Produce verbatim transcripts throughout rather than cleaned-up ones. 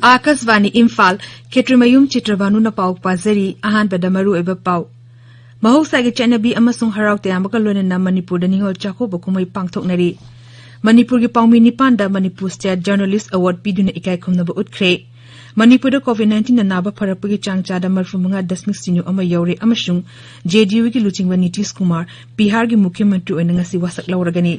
ꯑꯥꯀꯥꯁꯕꯥꯅꯤ ꯏꯝꯐꯥꯜ, ꯈꯦꯇ꯭ꯔꯤꯃꯌꯨꯝ ꯆꯤꯇ꯭ꯔꯚꯥꯅꯨꯅ ꯄꯥꯎ ꯄꯥꯖꯔꯤ꯫ ꯑꯍꯥꯟꯕꯗ ꯃꯔꯨꯑꯣꯏꯕ ꯄꯥꯎ꯫ ꯃꯍꯧꯁꯥꯒꯤ ꯆꯠꯅꯕꯤ ꯑꯃꯁꯨꯡ ꯍꯔꯥꯎ ꯇꯌꯥꯝꯕꯒ ꯂꯣꯏꯅꯅ ꯃꯅꯤꯄꯨꯔꯗ ꯅꯤꯉꯣꯜ ꯆꯥꯛꯀꯧꯕ ꯀꯨꯝꯍꯩ ꯄꯥꯡꯊꯣꯛꯅꯔꯤ꯫ ꯃꯅꯤꯄꯨꯔꯒꯤ ꯄꯥꯎꯃꯤ ꯅꯤꯄꯥꯟꯗ ꯃꯅꯤꯄꯨꯔ ꯁ꯭ꯇꯦꯠ ꯖꯔꯅꯦꯂꯤꯁ ꯑꯦꯋꯥꯔꯗ ꯄꯤꯗꯨꯅ ꯏꯀꯥꯏ ꯈꯨꯝꯅꯕ ꯎꯠꯈ꯭ꯔꯦ꯫ ꯃꯅꯤꯄꯨꯔꯗ ꯀꯣꯚꯤꯗ ꯅꯥꯏꯟꯇꯤꯟꯅ ꯅꯥꯕ ꯐꯔꯛꯄꯒꯤ ꯆꯥꯡ ꯆꯥꯗ ꯃꯔꯤꯐꯨ ꯃꯉꯥ ꯗꯁꯃꯤꯛ ꯁꯤꯅꯣ ꯑꯃ ꯌꯧꯔꯦ ꯑꯃꯁꯨꯡ ꯖꯦ ꯗꯤ ꯌꯨꯒꯤ ꯂꯨꯆꯤꯡꯕ ꯅꯤꯇꯤꯁ ꯀꯨꯃꯥꯔ ꯕꯤꯍꯥꯔꯒꯤ ꯃꯨꯈ꯭ꯌ ꯃꯟꯇ꯭ꯔꯤ ꯑꯣꯏꯅ ꯉꯁꯤ ꯋꯥꯁꯛ ꯂꯧꯔꯒꯅꯤ꯫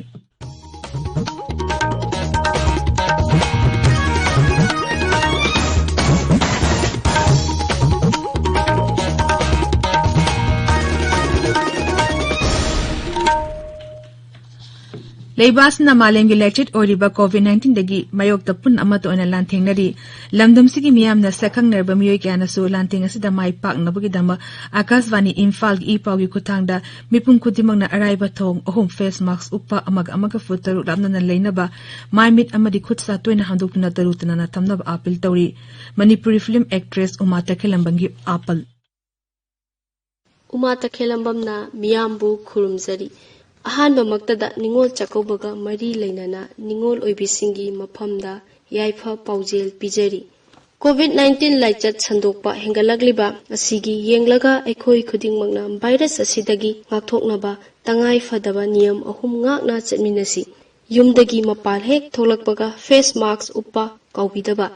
ꯂꯩꯕꯥꯛꯁꯤꯅ ꯃꯥꯂꯦꯝꯒꯤ ꯂꯥꯏꯆꯠ ꯑꯣꯏꯔꯤꯕ ꯀꯣꯚꯤꯗ ꯅꯥꯏꯟꯇꯤꯟꯗꯒꯤ ꯃꯥꯌꯣꯛꯇ ꯄꯨꯟꯅ ꯑꯃꯠꯇ ꯑꯣꯏꯅ ꯂꯥꯟꯊꯦꯡꯅꯔꯤ꯫ ꯂꯝꯗꯝꯁꯤꯒꯤ ꯃꯤꯌꯥꯝꯅ ꯁꯛꯈꯪꯅꯔꯕ ꯃꯤꯑꯣꯏ ꯀꯌꯥꯅꯁꯨ ꯂꯥꯟꯊꯦꯡ ꯑꯁꯤꯗ ꯃꯥꯏ ꯄꯥꯛꯅꯕꯒꯤꯗꯃꯛ ꯑꯥꯀꯥꯁꯕꯥꯅꯤ ꯏꯝꯐꯥꯜꯒꯤ ꯏ ꯄꯥꯎꯒꯤ ꯈꯨꯠꯊꯥꯡꯗ ꯃꯤꯄꯨꯝ ꯈꯨꯗꯤꯡꯃꯛꯅ ꯑꯔꯥꯏꯕ ꯊꯧꯑꯣꯡ ꯑꯍꯨꯝ, ꯐꯦꯁ ꯃꯥꯁꯛ ꯎꯞꯄ, ꯑꯃꯒ ꯑꯃꯒ ꯐꯨꯠ ꯇꯔꯨꯛ ꯂꯥꯞꯅꯅ ꯂꯩꯅꯕ, ꯃꯥꯏ ꯃꯤꯠ ꯑꯃꯗꯤ ꯈꯨꯠ ꯁꯥ ꯇꯣꯏꯅ ꯍꯥꯝꯗꯣꯛꯇꯨꯅ ꯇꯔꯨ ꯇꯅꯥꯟꯅ ꯊꯝꯅꯕ ꯑꯥꯄꯤꯜ ꯇꯧꯔꯤ꯫ ꯃꯅꯤꯄꯨꯔꯤ ꯐꯤꯂꯝ ꯑꯦꯛꯇ꯭ꯔꯦꯁ ꯎꯃꯥ ꯇꯈꯦꯜꯂꯝꯕꯝꯒꯤ ꯑꯥꯄꯜ꯫ ꯎꯃꯥ ꯇꯈꯦꯜꯂꯝꯕꯝꯅ ꯃꯤꯌꯥꯝꯕꯨ ꯈꯨꯔꯨꯝꯖꯔꯤ꯫ ꯑꯍꯥꯟꯕꯃꯛꯇꯗ ꯅꯤꯉꯣꯜ ꯆꯥꯛꯀꯧꯕꯒ ꯃꯔꯤ ꯂꯩꯅꯅ ꯅꯤꯉꯣꯜ ꯑꯣꯏꯕꯤꯁꯤꯡꯒꯤ ꯃꯐꯝꯗ ꯌꯥꯏꯐ ꯄꯥꯎꯖꯦꯜ ꯄꯤꯖꯔꯤ꯫ ꯀꯣꯚꯤꯗ ꯅꯥꯏꯟꯇꯤꯟ ꯂꯥꯏꯆꯠ ꯁꯟꯗꯣꯛꯄ ꯍꯦꯟꯒꯠꯂꯛꯂꯤꯕ ꯑꯁꯤꯒꯤ ꯌꯦꯡꯂꯒ ꯑꯩꯈꯣꯏ ꯈꯨꯗꯤꯡꯃꯛꯅ ꯚꯥꯏꯔꯁ ꯑꯁꯤꯗꯒꯤ ꯉꯥꯛꯊꯣꯛꯅꯕ ꯇꯉꯥꯏ ꯐꯗꯕ ꯅꯤꯌꯝ ꯑꯍꯨꯝ ꯉꯥꯛꯅ ꯆꯠꯃꯤꯟꯅꯁꯤ꯫ ꯌꯨꯝꯗꯒꯤ ꯃꯄꯥꯟ ꯍꯦꯛ ꯊꯣꯛꯂꯛꯄꯒ ꯐꯦꯁ ꯃꯥꯁꯛ ꯎꯞꯄ ꯀꯥꯎꯕꯤꯗꯕ,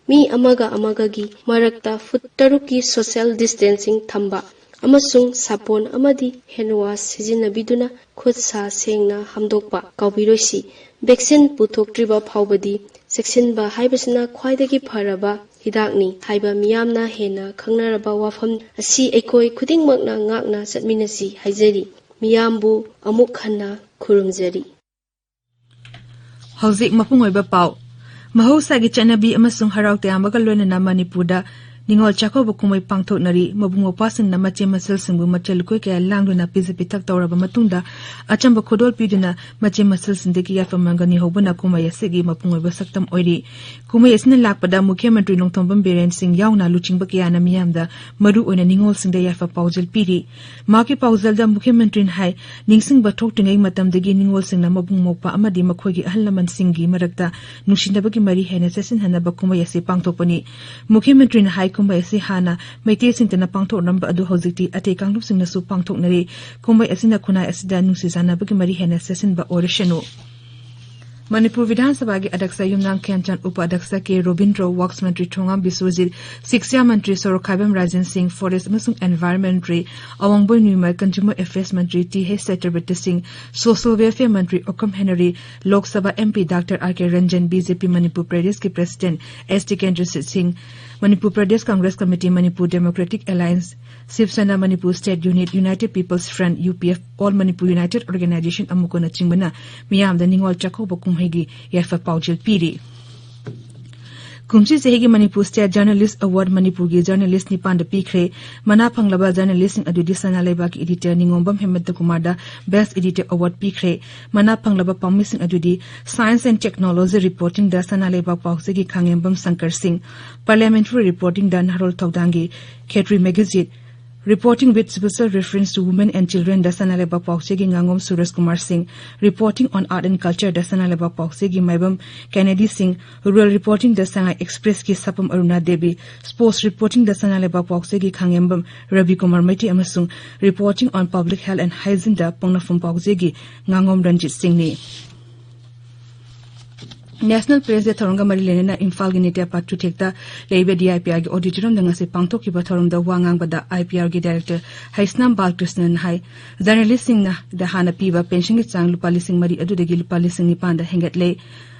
ꯃꯤ ꯑꯃꯒ ꯑꯃꯒꯒꯤ ꯃꯔꯛꯇ ꯐꯨꯠ ꯇꯔꯨꯛꯀꯤ ꯁꯣꯁꯤꯌꯦꯜ ꯗꯤꯁꯇꯦꯟꯁꯤꯡ ꯊꯝꯕ ꯑꯃꯁꯨꯡ ꯁꯥꯄꯣꯟ ꯑꯃꯗꯤ ꯍꯦꯟ ꯋꯥꯁ ꯁꯤꯖꯤꯟꯅꯕꯤꯗꯨꯅ ꯈꯨꯠ ꯁꯥ ꯁꯦꯡꯅ ꯍꯥꯝꯗꯣꯛꯄ ꯀꯥꯎꯕꯤꯔꯣꯏꯁꯤ꯫ ꯚꯦꯛꯁꯤꯟ ꯄꯨꯊꯣꯛꯇ꯭ꯔꯤꯕ ꯐꯥꯎꯕꯗꯤ ꯆꯦꯛꯁꯤꯟꯕ ꯍꯥꯏꯕꯁꯤꯅ ꯈ꯭ꯋꯥꯏꯗꯒꯤ ꯐꯔꯕ ꯍꯤꯗꯥꯛꯅꯤ ꯍꯥꯏꯕ ꯃꯤꯌꯥꯝꯅ ꯍꯦꯟꯅ ꯈꯪꯅꯔꯕ ꯋꯥꯐꯝ ꯑꯁꯤ ꯑꯩꯈꯣꯏ ꯈꯨꯗꯤꯡꯃꯛꯅ ꯉꯥꯛꯅ ꯆꯠꯃꯤꯟꯅꯁꯤ ꯍꯥꯏꯖꯔꯤ꯫ ꯃꯤꯌꯥꯝꯕꯨ ꯑꯃꯨꯛ ꯍꯟꯅ ꯈꯨꯔꯨꯝꯖꯔꯤ꯫ ꯍꯧꯖꯤꯛ ꯃꯄꯨꯡ ꯑꯣꯏꯕ ꯄꯥꯎ꯫ ꯃꯍꯧꯁꯥꯒꯤ ꯆꯠꯅꯕꯤ ꯑꯃꯁꯨꯡ ꯍꯔꯥꯎ ꯇꯌꯥꯝꯕꯒ ꯂꯣꯏꯅꯅ ꯃꯅꯤꯄꯨꯔꯗ ꯅꯤꯉꯣꯜ ꯆꯥꯛꯀꯧꯕ ꯀꯨꯝꯍꯩ ꯄꯥꯡꯊꯣꯛꯅꯔꯤ꯫ ꯃꯕꯨꯡ ꯃꯧꯄ꯭ꯋꯥꯁꯤꯡꯅ ꯃꯆꯦ ꯃꯆꯜꯁꯤꯡꯕꯨ ꯃꯊꯦꯜ ꯂꯨꯀꯣꯏ ꯀꯌꯥ ꯂꯥꯡꯗꯨꯅ ꯄꯤꯖ ꯄꯤꯊꯛ ꯇꯧꯔꯕ ꯃꯇꯨꯡꯗ, ꯑꯆꯝꯕ ꯈꯨꯗꯣꯜ ꯄꯤꯗꯨꯅ ꯃꯆꯦ ꯃꯆꯜꯁꯤꯡꯗꯒꯤ ꯌꯥꯏꯐ ꯃꯪꯒꯜ ꯅꯤꯍꯧꯕꯅ ꯀꯨꯝꯍꯩ ꯑꯁꯤꯒꯤ ꯃꯄꯨꯡ ꯑꯣꯏꯕ ꯁꯛꯇꯝ ꯑꯣꯏꯔꯤ꯫ ꯀꯨꯝꯍꯩ ꯑꯁꯤꯅ ꯂꯥꯛꯄꯗ ꯃꯨꯈ꯭ꯌ ꯃꯟꯇ꯭ꯔꯤ ꯅꯣꯡꯊꯣꯝꯕꯝ ꯕꯤꯔꯦꯟ ꯁꯤꯡ ꯌꯥꯎꯅ ꯂꯨꯆꯤꯡꯕ ꯀꯌꯥꯅ ꯃꯤꯌꯥꯝꯗ ꯃꯔꯨ ꯑꯣꯏꯅ ꯅꯤꯉꯣꯜꯁꯤꯡꯗ ꯌꯥꯏꯐ ꯄꯥꯎꯖꯦꯜ ꯄꯤꯔꯤ꯫ ꯃꯍꯥꯛꯀꯤ ꯄꯥꯎꯖꯦꯜꯗ ꯃꯨꯈ꯭ꯌ ꯃꯟꯇ꯭ꯔꯤꯅ ꯍꯥꯏ, ꯅꯤꯡꯁꯤꯡꯕ ꯊꯣꯛꯇ꯭ꯔꯤꯉꯩ ꯃꯇꯝꯗꯒꯤ ꯅꯤꯉꯣꯜꯁꯤꯡꯅ ꯃꯕꯨꯡ ꯃꯧꯄ꯭ꯋꯥ ꯑꯃꯗꯤ ꯃꯈꯣꯏꯒꯤ ꯑꯍꯜ ꯂꯃꯟꯁꯤꯡꯒꯤ ꯃꯔꯛꯇ ꯅꯨꯡꯁꯤꯅꯕꯒꯤ ꯃꯔꯤ ꯍꯦꯟꯅ ꯆꯦꯠꯁꯤꯟꯍꯟꯅꯕ ꯀꯨꯝꯍꯩ ꯑꯁꯤ ꯄꯥꯡꯊꯣꯛꯄꯅꯤ꯫ ꯃꯨꯈ꯭ꯌ ꯃꯟꯇ꯭ꯔꯤꯅ ꯍꯥꯏ, ꯀꯨꯝꯍꯩ ꯑꯁꯤ ꯍꯥꯟꯅ ꯃꯩꯇꯩꯁꯤꯡꯇꯅ ꯄꯥꯡꯊꯣꯛꯂꯝꯕ ꯑꯗꯨ ꯍꯧꯖꯤꯛꯇꯤ ꯑꯇꯩ ꯀꯥꯡꯂꯨꯞꯁꯤꯡꯅꯁꯨ ꯄꯥꯡꯊꯣꯛꯅꯔꯤ꯫ ꯀꯨꯝꯍꯩ ꯑꯁꯤꯅ ꯈꯨꯟꯅꯥꯏ ꯑꯁꯤꯗ ꯅꯨꯡꯁꯤ ꯆꯥꯟꯅꯕꯒꯤ ꯃꯔꯤ ꯍꯦꯟꯅ ꯆꯦꯠꯁꯤꯟꯕ ꯑꯣꯏꯔꯁꯅꯨ꯫ ꯃꯅꯤꯄꯨꯔ ꯕꯤꯙꯥꯟ ꯁꯚꯥꯒꯤ ꯑꯗ꯭ꯌꯛꯁ ꯌꯨꯝꯅꯥꯝ ꯈꯦꯝꯆꯥꯟ, ꯎꯄ ꯑꯗ꯭ꯌꯛꯁ ꯀꯦ ꯔꯣꯕꯤꯟꯗ꯭ꯔꯣ, ꯋꯥꯛꯁ ꯃꯟꯇ꯭ꯔꯤ ꯊꯣꯉꯥꯝ ꯕꯤꯁ꯭ꯋꯖꯤꯠ, ꯁꯤꯛꯁꯥ ꯃꯟꯇ꯭ꯔꯤ ꯁꯣꯔꯣꯛꯈꯥꯏꯕꯝ ꯔꯥꯖꯦꯟ ꯁꯤꯡ, ꯐꯣꯔꯦꯁ ꯑꯃꯁꯨꯡ ꯑꯦꯟꯚꯥꯏꯔꯟꯃꯦꯟꯠ ꯃꯟꯇ꯭ꯔꯤ ꯑꯋꯥꯡꯕꯣꯏ ꯅ꯭ꯌꯨꯃꯔ, ꯀꯟꯖꯨꯃꯔ ꯑꯦꯐꯤꯌꯔꯁ ꯃꯟꯇ꯭ꯔꯤ T H Satyabrata Singh, social welfare ꯃꯟꯇ꯭ꯔꯤ Okram Henry, Lok Sabha M P doctor R K Ranjan, B J P Manipur ꯄ꯭ꯔꯗꯦꯁꯀꯤ president S Tikendrajit Singh, Manipur Pradesh Congress committee, Manipur democratic alliance, Shiv Sena, Manipur state unit, united people's front, U P F, all Manipur united organisation ꯑꯃꯨꯛꯀꯅꯆꯤꯡꯕꯅ ꯃꯤꯌꯥꯝꯗ ꯅꯤꯉꯣꯜ ꯆꯥꯛꯀꯧꯕ ꯀꯨꯝꯍꯩꯒꯤ ꯌꯥꯏꯐ ꯄꯥꯎꯖꯦꯜ ꯄꯤꯔꯤ꯫ ꯀꯨꯝꯁꯤ ꯆꯍꯤꯒꯤ ꯃꯅꯤꯄꯨꯔ ꯁ꯭ꯇꯦꯠ ꯖꯔꯅꯦꯂꯤꯁ꯭ꯠ ꯑꯦꯋꯥꯔꯗ ꯃꯅꯤꯄꯨꯔꯒꯤ ꯖꯔꯅꯦꯂꯤꯁ꯭ꯠ ꯅꯤꯄꯥꯟꯗ ꯄꯤꯈ꯭ꯔꯦ꯫ ꯃꯅꯥ ꯐꯪꯂꯕ ꯖꯔꯅꯦꯂꯤꯁ꯭ꯠꯁꯤꯡ ꯑꯗꯨꯗꯤ ꯁꯅꯥ ꯂꯩꯕꯥꯛꯀꯤ ꯏꯗꯤꯇꯔ ꯅꯤꯉꯣꯝꯕꯝ ꯍꯦꯃꯟꯇ ꯀꯨꯃꯥꯔꯗ ꯕꯦꯁ꯭ꯠ ꯏꯗꯤꯇꯔ ꯑꯦꯋꯥꯔꯗ ꯄꯤꯈ꯭ꯔꯦ꯫ ꯃꯅꯥ ꯐꯪꯂꯕ ꯄꯥꯎꯃꯤꯁꯤꯡ ꯑꯗꯨꯗꯤ ꯁꯥꯏꯟꯁ ꯑꯦꯟꯗ ꯇꯦꯛꯅꯣꯂꯣꯖꯤ ꯔꯤꯄꯣꯔꯇꯤꯡꯗ ꯁꯅꯥ ꯂꯩꯕꯥꯛ ꯄꯥꯎꯆꯦꯒꯤ ꯈꯥꯉꯦꯝꯕꯝ ꯁꯪꯀꯔ ꯁꯤꯡ, ꯄꯥꯔꯂꯤꯌꯥꯃꯦꯟꯇꯔꯤ ꯔꯤꯄꯣꯔꯇꯤꯡꯗ ꯅꯍꯥꯔꯣꯜ ꯊꯧꯗꯥꯡꯒꯤ Khetri Meghajit, Reporting with Special Reference to Women and Children ꯗ ꯁꯅꯥ ꯂꯩꯕꯥꯛ ꯄꯥꯎꯆꯦꯒꯤ ꯉꯥꯉꯣꯝ ꯁꯨꯔꯖ ꯀꯨꯃꯥꯔ ꯁꯤꯡ, Reporting on Art and Culture ꯗ ꯁꯅꯥ ꯂꯩꯕꯥꯛ ꯄꯥꯎꯆꯦꯒꯤ ꯃꯥꯏꯕꯝ ꯀꯦꯅꯦꯗꯤ ꯁꯤꯡ, Rural Reporting ꯗ ꯁꯉꯥꯏ ꯑꯦꯛꯁꯄ꯭ꯔꯦꯁꯀꯤ ꯁꯥꯄꯝ ꯑꯔꯨꯅꯥ ꯗꯦꯕꯤ, Sports Reporting ꯗ ꯁꯅꯥ ꯂꯩꯕꯥꯛ ꯄꯥꯎꯆꯦꯒꯤ ꯈꯥꯉꯦꯝꯕꯝ ꯔꯕꯤ ꯀꯨꯃꯥꯔ ꯃꯩꯇꯩ ꯑꯃꯁꯨꯡ Reporting on Public Health and Hygiene ꯗ ꯄꯣꯡꯅꯐꯝ ꯄꯥꯎꯆꯦꯒꯤ ꯉꯥꯉꯣꯝ ꯔꯟꯖꯤꯠ ꯁꯤꯡꯅꯤ꯫ ꯅꯦꯁꯅꯦꯜ ꯄ꯭ꯔꯦꯁ ꯗꯦ ꯊꯧꯔꯝꯒ ꯃꯔꯤ ꯂꯩꯅꯅ ꯏꯝꯐꯥꯜꯒꯤ ꯅꯤꯇ꯭ꯌ ꯄꯥꯇ꯭ꯔꯨꯊꯦꯛꯇ ꯂꯩꯕ ꯗꯤ ꯑꯥꯏ ꯄꯤ ꯑꯥꯔꯒꯤ ꯑꯣꯗꯤꯇꯣꯔꯤꯌꯝꯗ ꯉꯁꯤ ꯄꯥꯡꯊꯣꯛꯈꯤꯕ ꯊꯧꯔꯝꯗ ꯋꯥ ꯉꯥꯡꯕꯗ ꯑꯥꯏ ꯄꯤ ꯑꯥꯔꯒꯤ ꯗꯥꯏꯔꯦꯛꯇꯔ ꯍꯩꯁꯅꯥꯝ ꯕꯥꯂꯀ꯭ꯔꯤꯁꯅꯟ ꯍꯥꯏ, ꯖꯔꯅꯦꯂꯤꯁ꯭ꯠꯁꯤꯡꯅ ꯗ ꯍꯥꯟꯅ ꯄꯤꯕ ꯄꯦꯟꯁꯟꯒꯤ ꯆꯥꯡ ꯂꯨꯄꯥ ꯂꯤꯁꯤꯡ ꯃꯔꯤ ꯑꯗꯨꯗꯒꯤ ꯂꯨꯄꯥ ꯂꯤꯁꯤꯡ ꯅꯤꯄꯥꯟꯗ ꯍꯦꯟꯒꯠꯂꯦ꯫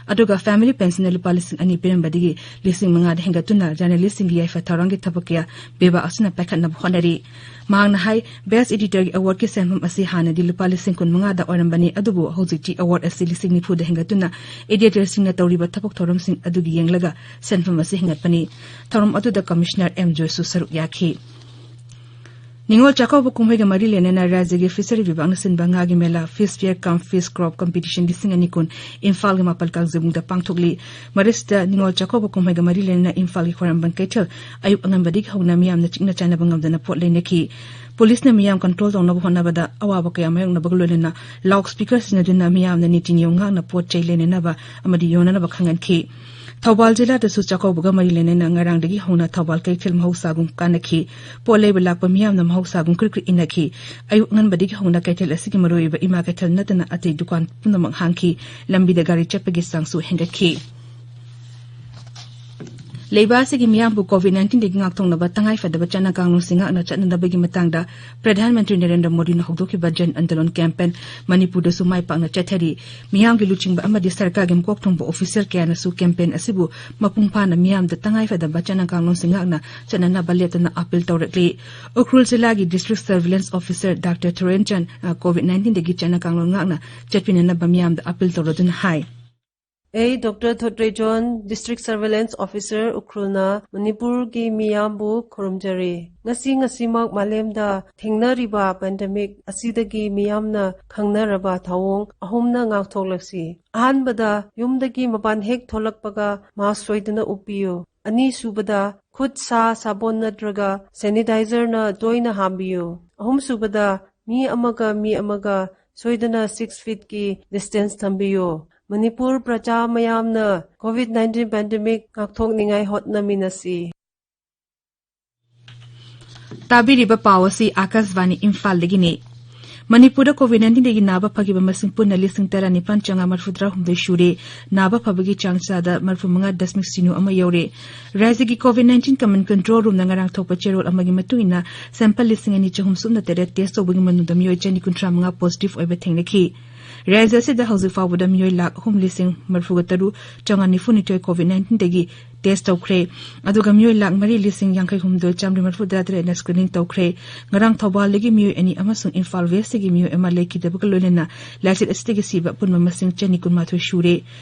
ꯑꯗꯨꯒ family pension ꯂꯨꯄꯥ ꯂꯤꯁꯤꯡ ꯑꯅꯤ ꯄꯤꯔꯝꯕꯗꯒꯤ ꯂꯤꯁꯤꯡ ꯃꯉꯥꯗ ꯍꯦꯟꯒꯠꯇꯨꯅ journalist ꯁꯤꯡꯒꯤ ꯌꯥꯏꯐ ꯊꯧꯔꯥꯡꯒꯤ ꯊꯕꯛ ꯀꯌꯥ ꯕꯦꯕꯥꯛ ꯑꯁꯤꯅ ꯄꯥꯏꯈꯠꯅꯕ ꯍꯣꯠꯅꯔꯤ꯫ ꯃꯍꯥꯛꯅ ꯍꯥꯏ, best editor ꯒꯤ award ꯀꯤ ꯁꯦꯟꯐꯝ ꯑꯁꯤ ꯍꯥꯟꯅꯗꯤ ꯂꯨꯄꯥ ꯂꯤꯁꯤꯡ ꯀꯨꯟ ꯃꯉꯥꯗ ꯑꯣꯏꯔꯝꯕꯅꯤ, ꯑꯗꯨꯕꯨ ꯍꯧꯖꯤꯛꯇꯤ award ꯑꯁꯤ ꯂꯤꯁꯤꯡ ꯅꯤꯐꯨꯗ ꯍꯦꯟꯒꯠꯇꯨꯅ editor ꯁꯤꯡꯅ ꯇꯧꯔꯤꯕ ꯊꯕꯛ ꯊꯧꯔꯝꯁꯤꯡ ꯑꯗꯨꯒꯤ ꯌꯦꯡꯂꯒ ꯁꯦꯟꯐꯝ ꯑꯁꯤ ꯍꯦꯟꯒꯠꯄꯅꯤ꯫ ꯊꯧꯔꯝ ꯑꯗꯨꯗ Commissioner ꯑꯦꯝ ꯖꯣꯏꯁꯨ ꯁꯔꯨꯛ ꯌꯥꯈꯤ꯫ ꯅꯤꯉꯣꯜ ꯆꯥꯛꯀꯧꯕ ꯀꯨꯝꯍꯩꯒ ꯃꯔꯤ ꯂꯩꯅꯅ ꯔꯥꯖ꯭ꯌꯒꯤ Fishery ꯕꯤꯚꯥꯒꯅ ꯁꯤꯟꯕ ꯉꯥꯒꯤ ꯃꯦꯂꯥ Fish Fair cum Fish Crop Competition ꯂꯤꯁꯤꯡ ꯑꯅꯤ ꯀꯨꯟ ꯏꯝꯐꯥꯜꯒꯤ ꯃꯥꯄꯜ ꯀꯥꯡꯖꯩꯕꯨꯡꯗ ꯄꯥꯡꯊꯣꯛꯂꯤ꯫ ꯃꯔꯤꯁꯤꯗ ꯅꯤꯉꯣꯜ ꯆꯥꯛꯀꯧꯕ ꯀꯨꯝꯍꯩꯒ ꯃꯔꯤ ꯂꯩꯅꯅ ꯏꯝꯐꯥꯜꯒꯤ ꯈ꯭ꯋꯥꯏꯔꯝꯕꯟ ꯀꯩꯊꯦꯜ ꯑꯌꯨꯛ ꯑꯉꯟꯕꯗꯒꯤ ꯍꯧꯅ ꯃꯤꯌꯥꯝꯅ ꯆꯤꯛꯅ ꯆꯥꯏꯅꯕ ꯉꯝꯗꯅ ꯄꯣꯠ ꯂꯩꯅꯈꯤ꯫ ꯄꯨꯂꯤꯁꯅ ꯃꯤꯌꯥꯝ control ꯇꯧꯅꯕ ꯍꯣꯠꯅꯕꯗ ꯑꯋꯥꯕ ꯀꯌꯥ ꯃꯥꯌꯣꯛꯅꯕꯒ ꯂꯣꯏꯅꯅ loud speaker ꯁꯤꯖꯤꯟꯅꯗꯨꯅ ꯃꯤꯌꯥꯝꯅ ꯅꯤꯇꯤ ꯅꯤꯌꯣꯝ ꯉꯥꯛꯅ ꯄꯣꯠ ꯆꯩ ꯂꯩꯅꯅꯕ ꯑꯃꯗꯤ ꯌꯣꯟꯅꯅꯕ ꯈꯪꯍꯟꯈꯤ꯫ ꯊꯧꯕꯥꯜ ꯖꯤꯂꯥꯗꯁꯨ ꯆꯥꯛꯀꯧꯕꯒ ꯃꯔꯤ ꯂꯩꯅꯅ ꯉꯔꯥꯡꯗꯒꯤ ꯍꯧꯅ ꯊꯧꯕꯥꯜ ꯀꯩꯊꯦꯜ ꯃꯍꯧꯁꯥꯒꯨꯝ ꯀꯥꯟꯅꯈꯤ꯫ ꯄꯣꯠ ꯂꯩꯕ ꯂꯥꯛꯄ ꯃꯤꯌꯥꯝꯅ ꯃꯍꯧꯁꯥꯒꯨꯝ ꯀ꯭ꯔꯤꯛ ꯀ꯭ꯔꯤꯛ ꯏꯟꯅꯈꯤ꯫ ꯑꯌꯨꯛ ꯑꯉꯟꯕꯗꯒꯤ ꯍꯧꯅ ꯀꯩꯊꯦꯜ ꯑꯁꯤꯒꯤ ꯃꯔꯨꯑꯣꯏꯕ ꯏꯃꯥ ꯀꯩꯊꯦꯜ ꯅꯠꯇꯅ ꯑꯇꯩ ꯗꯨꯀꯥꯟ ꯄꯨꯝꯅꯃꯛ ꯍꯥꯡꯈꯤ꯫ ꯂꯝꯕꯤꯗ ꯒꯥꯔꯤ ꯆꯠꯄꯒꯤ ꯆꯥꯡꯁꯨ ꯍꯦꯟꯒꯠꯈꯤ꯫ ꯂꯩꯕꯥꯛ ꯑꯁꯤꯒꯤ ꯃꯤꯌꯥꯝꯕꯨ COVID nineteen ꯗꯒꯤ ꯉꯥꯛꯊꯣꯛꯅꯕ ꯇꯉꯥꯏꯐꯗꯕ ꯆꯠꯅ ꯀꯥꯡꯂꯣꯟꯁꯤꯡ ꯉꯥꯛꯅ ꯆꯠꯅꯅꯕꯒꯤ ꯃꯇꯥꯡꯗ ꯄ꯭ꯔꯙꯥꯟ ꯃꯟꯇ꯭ꯔꯤ ꯅꯔꯦꯟꯗ꯭ꯔ ꯃꯣꯗꯤꯅ ꯍꯧꯗꯣꯛꯈꯤꯕ ꯖꯟ ꯑꯟꯗꯣꯂꯟ campaign ꯃꯅꯤꯄꯨꯔꯗꯁꯨ ꯃꯥꯏ ꯄꯥꯛꯅ ꯆꯠꯊꯔꯤ꯫ ꯃꯤꯌꯥꯝꯒꯤ ꯂꯨꯆꯤꯡꯕ ꯑꯃꯗꯤ ꯁꯔꯀꯥꯔꯒꯤ ꯃꯀꯣꯛ ꯊꯣꯡꯕ official ꯀꯌꯥꯅꯁꯨ campaign ꯑꯁꯤꯕꯨ ꯃꯄꯨꯡ ꯐꯥꯅ ꯃꯤꯌꯥꯝꯗ ꯇꯉꯥꯏꯐꯗꯕ ꯆꯠꯅ ꯀꯥꯡꯂꯣꯟꯁꯤꯡ ꯉꯥꯛꯅ ꯆꯠꯅꯅꯕ ꯂꯦꯞꯇꯅ appeal ꯇꯧꯔꯛꯂꯤ꯫ ꯎꯈ꯭ꯔꯨꯜ ꯖꯤꯂꯥꯒꯤ District Surveillance Officer ꯗꯥꯛꯇꯔ ꯊꯣꯔꯦꯟꯆꯟ, ꯑ, COVID nineteen ꯗꯒꯤ ꯆꯠꯅ ꯀꯥꯡꯂꯣꯟ ꯉꯥꯛꯅ ꯆꯠꯄꯤꯅꯅꯕ ꯃꯤꯌꯥꯝꯗ appeal ꯇꯧꯔꯗꯨꯅ ꯍꯥꯏ꯫ ꯑꯩ ꯗꯣꯛꯇꯔ ꯊꯣꯠꯇ꯭ꯔꯩꯖꯣꯟ, District Surveillance Officer, ꯎꯈ꯭ꯔꯨꯜꯅ ꯃꯅꯤꯄꯨꯔꯒꯤ ꯃꯤꯌꯥꯝꯕꯨ ꯈꯨꯔꯨꯝꯖꯔꯤ꯫ ꯉꯁꯤ ꯉꯁꯤꯃꯛ ꯃꯥꯂꯦꯝꯗ ꯊꯦꯡꯅꯔꯤꯕ pandemic ꯑꯁꯤꯗꯒꯤ ꯃꯤꯌꯥꯝꯅ ꯈꯪꯅꯔꯕ ꯊꯧꯑꯣꯡ ꯑꯍꯨꯝꯅ ꯉꯥꯛꯊꯣꯛꯂꯛꯁꯤ꯫ ꯑꯍꯥꯟꯕꯗ, ꯌꯨꯝꯗꯒꯤ ꯃꯄꯥꯟ ꯍꯦꯛ ꯊꯣꯛꯂꯛꯄꯒ mask ꯁꯣꯏꯗꯅ ꯎꯞꯄꯤꯌꯨ꯫ ꯑꯅꯤꯁꯨꯕꯗ, ꯈꯨꯠ ꯁꯥ ꯁꯥꯄꯣꯟ ꯅꯠꯇ꯭ꯔꯒ sanitizer ꯅ ꯇꯣꯏꯅ ꯍꯥꯝꯕꯤꯌꯨ꯫ ꯑꯍꯨꯝꯁꯨꯕꯗ, ꯃꯤ ꯑꯃꯒ ꯃꯤ ꯑꯃꯒ ꯁꯣꯏꯗꯅ six feet ꯀꯤ distance ꯊꯝꯕꯤꯌꯨ꯫ ꯃꯅꯤꯄꯨꯔ ꯄ꯭ꯔꯖꯥ ꯃꯌꯥꯝꯅ COVID nineteen pandemic ꯉꯥꯛꯊꯣꯛꯅꯤꯡꯉꯥꯏ ꯍꯣꯠꯅꯃꯤꯟꯅꯁꯤ꯫ ꯇꯥꯕꯤꯔꯤꯕ ꯄꯥꯎ ꯑꯁꯤ ꯑꯥꯀꯥꯁꯕꯥꯅꯤ ꯏꯝꯐꯥꯜꯗꯒꯤꯅꯤ꯫ ꯃꯅꯤꯄꯨꯔꯗ COVID nineteen ꯗꯒꯤ ꯅꯥꯕ ꯐꯈꯤꯕ ꯃꯁꯤꯡ ꯄꯨꯟꯅ ꯂꯤꯁꯤꯡ ꯇꯔꯥꯅꯤꯄꯥꯟ ꯆꯥꯝꯃꯉꯥ ꯃꯔꯤꯐꯨꯇꯔꯥ ꯍꯨꯝꯗꯣꯏ ꯁꯨꯔꯦ꯫ ꯅꯥꯕ ꯐꯕꯒꯤ ꯆꯥꯡ ꯆꯥꯗ ꯃꯔꯤꯐꯨ ꯃꯉꯥ ꯗꯁꯃꯤꯛ ꯁꯤꯅꯣ ꯑꯃ ꯌꯧꯔꯦ꯫ ꯔꯥꯖ꯭ꯌꯒꯤ COVID nineteen Command Control Room ꯅ ꯉꯔꯥꯡ ꯊꯣꯛꯄ ꯆꯦꯔꯣꯜ ꯑꯃꯒꯤ ꯃꯇꯨꯡ ꯏꯟꯅ sample ꯂꯤꯁꯤꯡ ꯑꯅꯤ ꯆꯍꯨꯝ ꯁꯨꯞꯅ ꯇꯔꯦꯠ test ꯇꯧꯕꯒꯤ ꯃꯅꯨꯡꯗ ꯃꯤꯑꯣꯏ ꯆꯅꯤ ꯀꯨꯟꯊ꯭ꯔꯥ ꯃꯉꯥ positive ꯑꯣꯏꯕ ꯊꯦꯡꯅꯈꯤ꯫ ꯔꯥꯖ꯭ꯌ ꯑꯁꯤꯗ ꯍꯧꯖꯤꯛ ꯐꯥꯎꯕꯗ ꯃꯤꯑꯣꯏ ꯂꯥꯈ ꯑꯍꯨꯝ ꯂꯤꯁꯤꯡ ꯃꯔꯤꯐꯨꯒ ꯇꯔꯨꯛ ꯆꯥꯝꯃꯉꯥ ꯅꯤꯐꯨ ꯅꯤꯊꯣꯏ ꯀꯣꯚꯤꯗ ꯅꯥꯏꯟꯇꯤꯟꯗꯒꯤ ꯇꯦꯁ ꯇꯧꯈ꯭ꯔꯦ꯫ ꯑꯗꯨꯒ ꯃꯤꯑꯣꯏ ꯂꯥꯈ ꯃꯔꯤ ꯂꯤꯁꯤꯡ ꯌꯥꯡꯈꯩ ꯍꯨꯝꯗꯣꯏ ꯆꯥꯝꯃꯔꯤ ꯃꯔꯤꯐꯨ ꯇꯔꯥ ꯇꯔꯦꯠꯅ ꯁ꯭ꯀ꯭ꯔꯤꯅꯤꯡ ꯇꯧꯈ꯭ꯔꯦ꯫ ꯉꯔꯥꯡ ꯊꯧꯕꯥꯜꯗꯒꯤ ꯃꯤꯑꯣꯏ ꯑꯅꯤ ꯑꯃꯁꯨꯡ ꯏꯝꯐꯥꯜ ꯋꯦꯁꯇꯒꯤ ꯃꯤꯑꯣꯏ ꯑꯃ ꯂꯩꯈꯤꯗꯕꯒ ꯂꯣꯏꯅꯅ ꯂꯥꯏꯆꯠ ꯑꯁꯤꯗꯒꯤ ꯁꯤꯕ ꯑꯄꯨꯟꯕ ꯃꯁꯤꯡ ꯆꯅꯤ ꯀꯨꯟꯃꯥꯊꯣꯏ ꯁꯨꯔꯦ꯫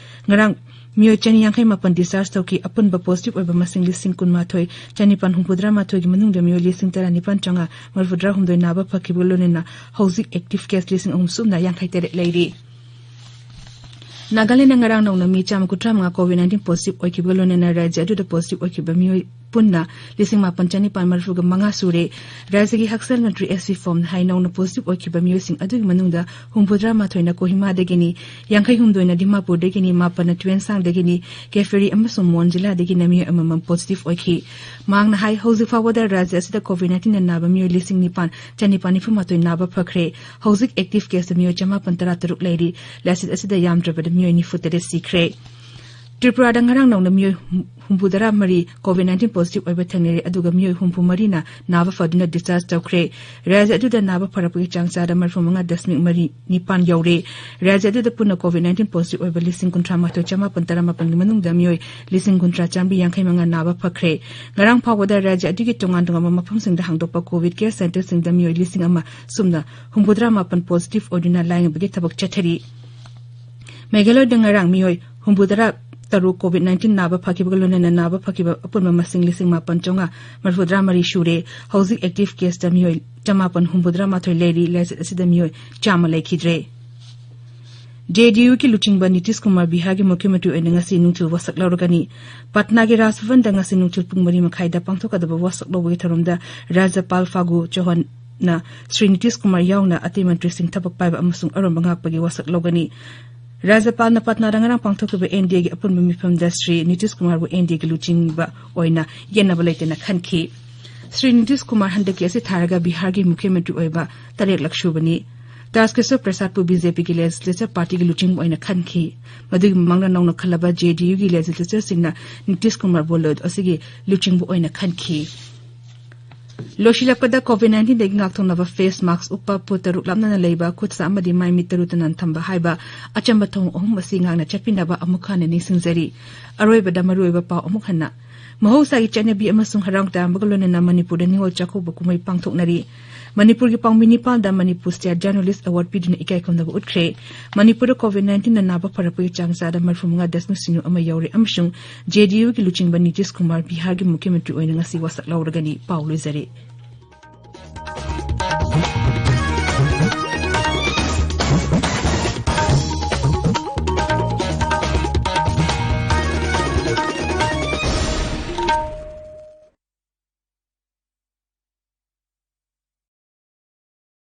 ꯉꯔꯥꯡ ꯃꯤꯑꯣꯏ ꯆꯅꯤ ꯌꯥꯡꯈꯩ ꯃꯥꯄꯟ ꯗꯤꯁꯆꯥꯔꯖ ꯇꯧꯈꯤ꯫ ꯑꯄꯨꯟꯕ ꯄꯣꯖꯤꯇꯤꯚ ꯑꯣꯏꯕ ꯃꯁꯤꯡ ꯂꯤꯁꯤꯡ ꯀꯨꯟꯃꯥꯊꯣꯏ ꯆꯅꯤꯄꯥꯟ ꯍꯨꯝꯐꯨꯇꯔꯥ ꯃꯥꯊꯣꯏꯒꯤ ꯃꯅꯨꯡꯗ ꯃꯤꯑꯣꯏ ꯂꯤꯁꯤꯡ ꯇꯔꯥꯅꯤꯄꯥꯟ ꯆꯥꯝꯃꯉꯥ ꯃꯔꯤꯐꯨꯇꯔꯥ ꯍꯨꯝꯗꯣꯏ ꯅꯥꯕ ꯐꯈꯤꯕꯒ ꯂꯣꯏꯅꯅ ꯍꯧꯖꯤꯛ ꯑꯦꯛꯇꯤꯚ ꯀꯦꯁ ꯂꯤꯁꯤꯡ ꯑꯍꯨꯝ ꯁꯨꯞꯅ ꯌꯥꯡꯈꯩ ꯇꯔꯦꯠ ꯂꯩꯔꯤ꯫ ꯅꯥꯒꯥꯂꯦꯟꯗ ꯉꯔꯥꯡ ꯅꯧꯅ ꯃꯤ ꯆꯥꯝꯃ ꯀꯨꯟꯊ꯭ꯔꯥ ꯃꯉꯥ ꯀꯣꯚꯤꯗ ꯅꯥꯏꯟꯇꯤꯟ ꯄꯣꯖꯤꯇꯤꯚ ꯑꯣꯏꯈꯤꯕꯒ ꯂꯣꯏꯅꯅ ꯔꯥꯖ꯭ꯌ ꯑꯗꯨꯗ ꯄꯣꯖꯤꯇꯤꯚ ꯑꯣꯏꯈꯤꯕ ꯃꯤꯑꯣꯏ ꯄꯨꯟꯅ ꯂꯤꯁꯤꯡ ꯃꯥꯄꯟ ꯆꯅꯤꯄꯥꯟ ꯃꯔꯤꯐꯨꯒ ꯃꯉꯥ ꯁꯨꯔꯦ꯫ ꯔꯥꯖ꯭ꯌꯒꯤ ꯍꯛꯁꯦꯜ ꯃꯟꯇ꯭ꯔꯤ ꯑꯦꯁ ꯁꯤ ꯐꯣꯝꯅ ꯍꯥꯏ, ꯅꯧꯅ ꯄꯣꯖꯤꯇꯤꯚ ꯑꯣꯏꯈꯤꯕ ꯃꯤꯑꯣꯏꯁꯤꯡ ꯑꯗꯨꯒꯤ ꯃꯅꯨꯡꯗ ꯍꯨꯝꯐꯨꯇꯔꯥ ꯃꯥꯊꯣꯏꯅ ꯀꯣꯍꯤꯃꯥꯗꯒꯤꯅꯤ, ꯌꯥꯡꯈꯩ ꯍꯨꯝꯗꯣꯏꯅ ꯗꯤꯃꯥꯄꯨꯔꯗꯒꯤꯅꯤ, ꯃꯥꯄꯟꯅ ꯇꯨꯋꯦꯟꯁꯥꯡꯗꯒꯤꯅꯤ, ꯀꯦꯐꯦꯔꯤ ꯑꯃꯁꯨꯡ ꯃꯣꯟ ꯖꯤꯂꯥꯗꯒꯤꯅ ꯃꯤꯑꯣꯏ ꯑꯃꯃꯝ ꯄꯣꯖꯤꯇꯤꯚ ꯑꯣꯏꯈꯤ꯫ ꯃꯍꯥꯛꯅ ꯍꯥꯏ, ꯍꯧꯖꯤꯛ ꯐꯥꯎꯕꯗ ꯔꯥꯖ꯭ꯌ ꯑꯁꯤꯗ ꯀꯣꯚꯤꯗ ꯅꯥꯏꯟꯇꯤꯟꯅ ꯅꯥꯕ ꯃꯤꯑꯣꯏ ꯂꯤꯁꯤꯡ ꯅꯤꯄꯥꯟ ꯆꯅꯤꯄꯥꯟ ꯅꯤꯐꯨ ꯃꯥꯊꯣꯏ ꯅꯥꯕ ꯐꯈ꯭ꯔꯦ꯫ ꯍꯧꯖꯤꯛ ꯑꯦꯛꯇꯤꯚ ꯀꯦꯁꯇ ꯃꯤꯑꯣꯏ ꯆꯃꯥꯄꯟ ꯇꯔꯥ ꯇꯔꯨꯛ ꯂꯩꯔꯤ꯫ ꯂꯥꯏꯆꯠ ꯑꯁꯤꯗ ꯌꯥꯝꯗ꯭ꯔꯕꯗ ꯃꯤꯑꯣꯏ ꯅꯤꯐꯨ ꯇꯔꯦꯠ ꯁꯤꯈ꯭ꯔꯦ꯫ ꯇ꯭ꯔꯤꯄꯨꯔꯥꯗ ꯉꯔꯥꯡ ꯅꯧꯅ ꯃꯤꯑꯣꯏ ꯍꯨꯝꯐꯨꯇꯔꯥ ꯃꯔꯤ ꯀꯣꯚꯤꯗ ꯅꯥꯏꯟꯇꯤꯟ ꯄꯣꯖꯤꯇꯤꯚ ꯑꯣꯏꯕ ꯊꯦꯡꯅꯔꯦ, ꯑꯗꯨꯒ ꯃꯤꯑꯣꯏ ꯍꯨꯝꯐꯨ ꯃꯔꯤꯅ ꯅꯥꯕ ꯐꯗꯨꯅ ꯗꯤꯁꯆꯥꯔꯖ ꯇꯧꯈ꯭ꯔꯦ꯫ ꯔꯥꯖ꯭ꯌ ꯑꯗꯨꯗ ꯅꯥꯕ ꯐꯔꯛꯄꯒꯤ ꯆꯥꯡ ꯆꯥꯗ ꯃꯔꯤꯐꯨ ꯃꯉꯥ ꯗꯁꯃꯤꯛ ꯃꯔꯤ ꯅꯤꯄꯥꯟ ꯌꯧꯔꯦ꯫ ꯔꯥꯖ꯭ꯌ ꯑꯗꯨꯗ ꯄꯨꯟꯅ ꯀꯣꯚꯤꯗ ꯅꯥꯏꯟꯇꯤꯟ ꯄꯣꯖꯤꯇꯤꯚ ꯑꯣꯏꯕ ꯂꯤꯁꯤꯡ ꯀꯨꯟꯊ꯭ꯔꯥ ꯃꯥꯊꯣꯏ ꯆꯃꯥꯄꯟ ꯇꯔꯥ ꯃꯥꯄꯟꯒꯤ ꯃꯅꯨꯡꯗ ꯃꯤꯑꯣꯏ ꯂꯤꯁꯤꯡ ꯀꯨꯟꯊ꯭ꯔꯥ ꯆꯥꯝꯃꯔꯤ ꯌꯥꯡꯈꯩ ꯃꯉꯥ ꯅꯥꯕ ꯐꯈ꯭ꯔꯦ꯫ ꯉꯔꯥꯡ ꯐꯥꯎꯕꯗ ꯔꯥꯖ꯭ꯌ ꯑꯗꯨꯒꯤ ꯇꯣꯉꯥꯟ ꯇꯣꯉꯥꯟꯕ ꯃꯐꯝꯁꯤꯡꯗ ꯍꯥꯡꯗꯣꯛꯄ ꯀꯣꯚꯤꯗ ꯀꯦꯌꯔ ꯁꯦꯟꯇꯔꯁꯤꯡꯗ ꯃꯤꯑꯣꯏ ꯂꯤꯁꯤꯡ ꯑꯃ ꯁꯨꯞꯅ ꯍꯨꯝꯐꯨꯇꯔꯥ ꯃꯥꯄꯟ ꯄꯣꯖꯤꯇꯤꯚ ꯑꯣꯏꯗꯨꯅ ꯂꯥꯌꯦꯡꯕꯒꯤ ꯊꯕꯛ ꯆꯠꯊꯔꯤ꯫ ꯃꯦꯘꯥꯂꯌꯗ ꯉꯔꯥꯡ ꯃꯤꯑꯣꯏ ꯍꯨꯝꯐꯨꯇꯔꯥ ꯇꯔꯨꯛ ꯀꯣꯚꯤꯗ ꯅꯥꯏꯟꯇꯤꯟ ꯅꯥꯕ ꯐꯈꯤꯕꯒ ꯂꯣꯏꯅꯅ ꯅꯥꯕ ꯐꯈꯤꯕ ꯑꯄꯨꯟꯕ ꯃꯁꯤꯡ ꯂꯤꯁꯤꯡ ꯃꯥꯄꯟ ꯆꯥꯝꯃꯉꯥ ꯃꯔꯤꯐꯨꯇꯔꯥ ꯃꯔꯤ ꯁꯨꯔꯦ꯫ ꯍꯧꯖꯤꯛ ꯑꯦꯛꯇꯤꯚ ꯀꯦꯁꯇ ꯃꯤꯑꯣꯏ ꯆꯃꯥꯄꯟ ꯍꯨꯝꯐꯨꯇꯔꯥ ꯃꯥꯊꯣꯏ ꯂꯩꯔꯤ꯫ ꯂꯥꯏꯆꯠ ꯑꯁꯤꯗ ꯃꯤꯑꯣꯏ ꯆꯥꯝꯃ ꯂꯩꯈꯤꯗ꯭ꯔꯦ꯫ ꯖꯦ ꯗꯤ ꯌꯨꯒꯤ ꯂꯨꯆꯤꯡꯕ ꯅꯤꯇꯤꯁ ꯀꯨꯃꯥꯔ ꯕꯤꯍꯥꯔꯒꯤ ꯃꯨꯈ꯭ꯌ ꯃꯟꯇ꯭ꯔꯤ ꯑꯣꯏꯅ ꯉꯁꯤ ꯅꯨꯡꯊꯤꯜ ꯋꯥꯁꯛ ꯂꯧꯔꯒꯅꯤ꯫ ꯄꯠꯅꯥꯒꯤ ꯔꯥꯖ ꯚꯕꯟꯗ ꯉꯁꯤ ꯅꯨꯡꯊꯤꯜ ꯄꯨꯡ ꯃꯔꯤ ꯃꯈꯥꯏꯗ ꯄꯥꯡꯊꯣꯛꯀꯗꯕ ꯋꯥꯁꯛ ꯂꯧꯕꯒꯤ ꯊꯧꯔꯝꯗ ꯔꯥꯖ꯭ꯌꯄꯥꯜ ꯐꯥꯒꯨ ꯆꯧꯍꯥꯟꯅ ꯁ꯭ꯔꯤ ꯅꯤꯇꯤꯁ ꯀꯨꯃꯥꯔ ꯌꯥꯎꯅ ꯑꯇꯩ ꯃꯟꯇ꯭ꯔꯤꯁꯤꯡ ꯊꯕꯛ ꯄꯥꯏꯕ ꯑꯃꯁꯨꯡ ꯑꯔꯣꯟꯕ ꯉꯥꯛꯄꯒꯤ ꯋꯥꯁꯛ ꯂꯧꯒꯅꯤ꯫ ꯔꯥꯖ꯭ꯌꯄꯥꯜꯅ ꯄꯠꯅꯥꯗ ꯉꯔꯥꯡ ꯄꯥꯡꯊꯣꯛꯈꯤꯕ ꯑꯦꯟ ꯗꯤ ꯑꯦꯒꯤ ꯑꯄꯨꯟꯕ ꯃꯤꯐꯝꯗ ꯁ꯭ꯔꯤ ꯅꯤꯇꯤꯁ ꯀꯨꯃꯥꯔꯕꯨ ꯑꯦꯟ ꯗꯤ ꯑꯦꯒꯤ ꯂꯨꯆꯤꯡꯕ ꯑꯣꯏꯅ ꯌꯦꯠꯅꯕ ꯂꯩꯇꯅ ꯈꯟꯈꯤ꯫ ꯁ꯭ꯔꯤ ꯅꯤꯇꯤꯁ ꯀꯨꯃꯥꯔ ꯍꯟꯗꯛꯀꯤ ꯑꯁꯤ ꯊꯥꯔꯒ ꯕꯤꯍꯥꯔꯒꯤ ꯃꯨꯈ꯭ꯌ ꯃꯟꯇ꯭ꯔꯤ ꯑꯣꯏꯕ ꯇꯔꯦꯠꯂꯛ ꯁꯨꯕꯅꯤ꯫ ꯇꯥꯖꯀꯤꯁꯣꯔ ꯄ꯭ꯔꯁꯥꯗꯄꯨ ꯕꯤ ꯖꯦ ꯄꯤꯒꯤ ꯂꯦꯖꯤꯁꯂꯦꯆꯔ ꯄꯥꯔꯇꯤꯒꯤ ꯂꯨꯆꯤꯡꯕ ꯑꯣꯏꯅ ꯈꯟꯈꯤ꯫ ꯃꯗꯨꯒꯤ ꯃꯃꯥꯡꯗ ꯅꯧꯅ ꯈꯜꯂꯕ ꯖꯦ ꯗꯤ ꯌꯨꯒꯤ ꯂꯦꯖꯤꯁꯂꯦꯆꯔꯁꯤꯡꯅ ꯅꯤꯇꯤꯁ ꯀꯨꯃꯥꯔꯕꯨ ꯂꯣꯏꯗ ꯑꯁꯤꯒꯤ ꯂꯨꯆꯤꯡꯕ ꯑꯣꯏꯅ ꯈꯟꯈꯤ꯫ ꯂꯣꯏꯁꯤꯜꯂꯛꯄꯗ COVID-19ꯗꯒꯤ ꯉꯥꯛꯊꯣꯛꯅꯕ face mask ꯎꯞꯄ, ꯐꯨꯠ ꯇꯔꯨꯛ ꯂꯥꯞꯅꯅ ꯂꯩꯕ, ꯈꯨꯠ ꯁꯥ ꯑꯃꯗꯤ ꯃꯥꯏ ꯃꯤꯠ ꯇꯔꯨ ꯇꯅꯥꯟ ꯊꯝꯕ ꯍꯥꯏꯕ ꯑꯆꯝꯕ ꯊꯧꯑꯣꯡ ꯑꯍꯨꯝ ꯑꯁꯤ ꯉꯥꯛꯅ ꯆꯠꯄꯤꯅꯕ ꯑꯃꯨꯛ ꯍꯟꯅ ꯅꯤꯡꯁꯤꯡꯖꯔꯤ꯫ ꯑꯔꯣꯏꯕꯗ ꯃꯔꯨꯑꯣꯏꯕ ꯄꯥꯎ ꯑꯃꯨꯛ ꯍꯟꯅ꯫ ꯃꯍꯧꯁꯥꯒꯤ ꯆꯠꯅꯕꯤ ꯑꯃꯁꯨꯡ ꯍꯔꯥꯎ ꯇꯌꯥꯝꯕꯒ ꯂꯣꯏꯅꯅ ꯃꯅꯤꯄꯨꯔꯗ ꯅꯤꯉꯣꯜ ꯆꯥꯛꯀꯧꯕ ꯀꯨꯝꯍꯩ ꯄꯥꯡꯊꯣꯛꯅꯔꯤ꯫ ꯃꯅꯤꯄꯨꯔꯒꯤ ꯄꯥꯎꯃꯤ ꯅꯤꯄꯥꯜꯗ ꯃꯅꯤꯄꯨꯔ State Journalist Award ꯄꯤꯗꯨꯅ ꯏꯀꯥꯏ ꯈꯨꯝꯅꯕ ꯎꯠꯈ꯭ꯔꯦ꯫ ꯃꯅꯤꯄꯨꯔꯗ COVID-19ꯅ ꯅꯥꯕ ꯐꯔꯛꯄꯒꯤ ꯆꯥꯡ ꯆꯥꯗ ꯃꯔꯤꯐꯨ ꯃꯉꯥ ꯗꯁꯃꯤꯛ ꯁꯤꯅꯣ ꯑꯃ ꯌꯧꯔꯦ ꯑꯃꯁꯨꯡ JDUꯒꯤ ꯂꯨꯆꯤꯡꯕ ꯅꯤꯇꯤꯁ ꯀꯨꯃꯥꯔ ꯕꯤꯍꯥꯔꯒꯤ ꯃꯨꯈ꯭ꯌ ꯃꯟꯇ꯭ꯔꯤ ꯑꯣꯏꯅ ꯉꯁꯤ ꯋꯥꯁꯛ ꯂꯧꯔꯒꯅꯤ꯫ ꯄꯥꯎ ꯂꯣꯏꯖꯔꯦ꯫